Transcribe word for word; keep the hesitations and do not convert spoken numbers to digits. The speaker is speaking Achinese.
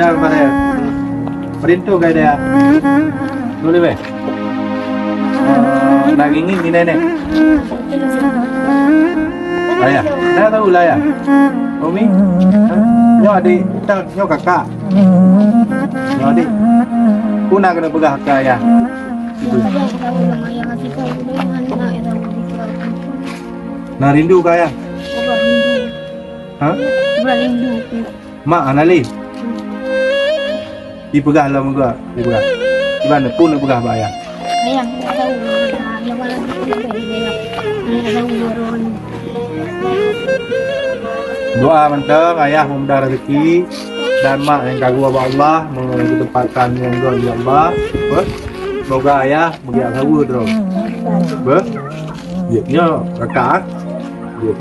Dah, mana ya? Perintah gaya dia. Boleh, weh? Oh, daging ni, ni nenek. Ayah, dah tahu lah ya. Umi, nyoe adik, nyoe kakak. Nyoe adik. Pun nak kena peugah ke ayah. Nah, rindu ke ayah? Ha? Mak hana lé. Dipeugah lom geuh, dipeugah. Di mana pun dipeugah bak ayah. Ayah, tak tahu. Ayah, ayah, ayah, ayah, ayah, ayah, ayah. Doa mantong ayah meumudah rezeki dan mak nyang ka geuwoe bak Allah, meuteumpatkan nyang gét di Allah. Beuh. Semoga ayah meugeuyak saweue droe. Beuh. Jeuet nyoe kakak. Jeuet.